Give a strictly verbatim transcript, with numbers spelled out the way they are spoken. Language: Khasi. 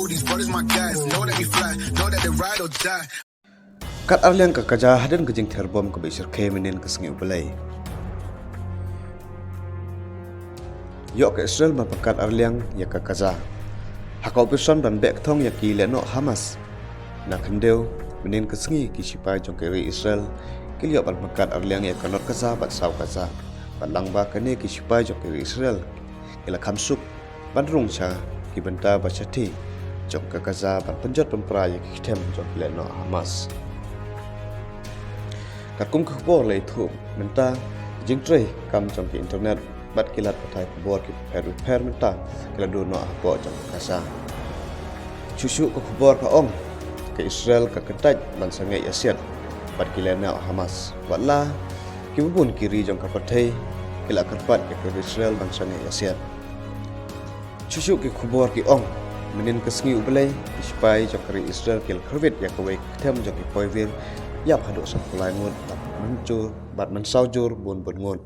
These brothers my guys, know that we fly, know that they ride or die. Kat arliang ka Gaza hadien ka jingther bom kaba i syrkhei mynnin ka sngi U Blei. Ïoh ka Israel ban pynkat arliang ïa ka Gaza ha ka operation ban beh kthong ïa ki lehnoh Hamas. Na khyndew mynnin ka sngi ki sipai jong ka ri Israel ki la ïoh ban pynkat arliang ïa ka North Gaza bad South Gaza. Bad lyngba kane ki sipai jong ka ri Israel ki la kham suk ban rung sha ki bynta ba shathie jong ka Gaza ban pynjot pynpra ïa ki kthem jong ki lehnoh Hamas. Katkum ka khubor la ïathuh mynta, jingtrei kam jong ki internet bad ki lad pathai khubor ki pher pher mynta ki la dur noh hapoh jong ka Gaza. Shuh shuh ka khubor ka ong ka Israel ka kyntait ban sangeh ïasiat bad ki lehnoh Hamas. Watla kiba bun ki ri jong ka pyrthei ki la kyrpad ïa ka Israel ban sangeh ïasiat. Shuh shuh ki khubor ki ong mynnin ka sngi U Blei ki sipai jong ka ri Israel ki la khyrwit ïa kawei ka kthem jong ki poiwir ïap haduh sanphew lai ngut bad mynjur bad mynsaw jur bun bun ngut.